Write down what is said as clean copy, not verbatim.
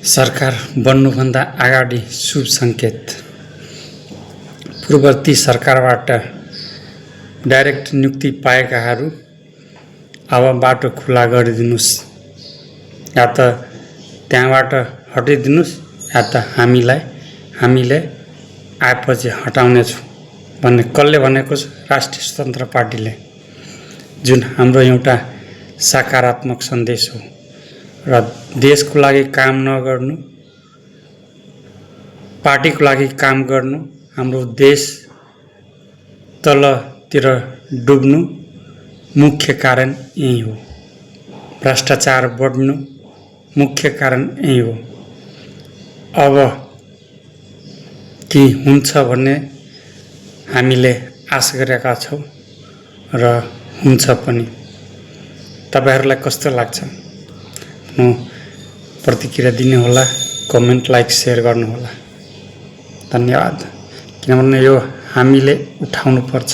सरकार बन्नुभन्दा अगाडि शुभ संकेत। पूर्ववर्ती सरकारबाट डाइरेक्ट नियुक्ति पाएकाहरू अब बाटो खुला गरिदिनुस्, या त त्यहाँबाट हटाइदिनुस्, या त हामीले आएपछि हटाउनेछौँ भन्ने कसले भनेको छ? राष्ट्रिय स्वतन्त्र पार्टीले, जुन हाम्रो एउटा सकारात्मक सन्देश हो। र देशको लागि काम नगर्नु, पार्टीको लागि काम गर्नु, हाम्रो देश तलतिर डुब्नु मुख्य कारण यही हो। भ्रष्टाचार बढ्नु मुख्य कारण यही हो। अब के हुन्छ भन्ने हामीले आश गरेका छौँ र हुन्छ पनि। तपाईहरुलाई कस्तो लाग्छ? प्रतिक्रिया दिनु होला, कमेन्ट, लाइक, शेयर गर्नु होला। धन्यवाद। किनभने यो हामीले उठाउनु पर्छ।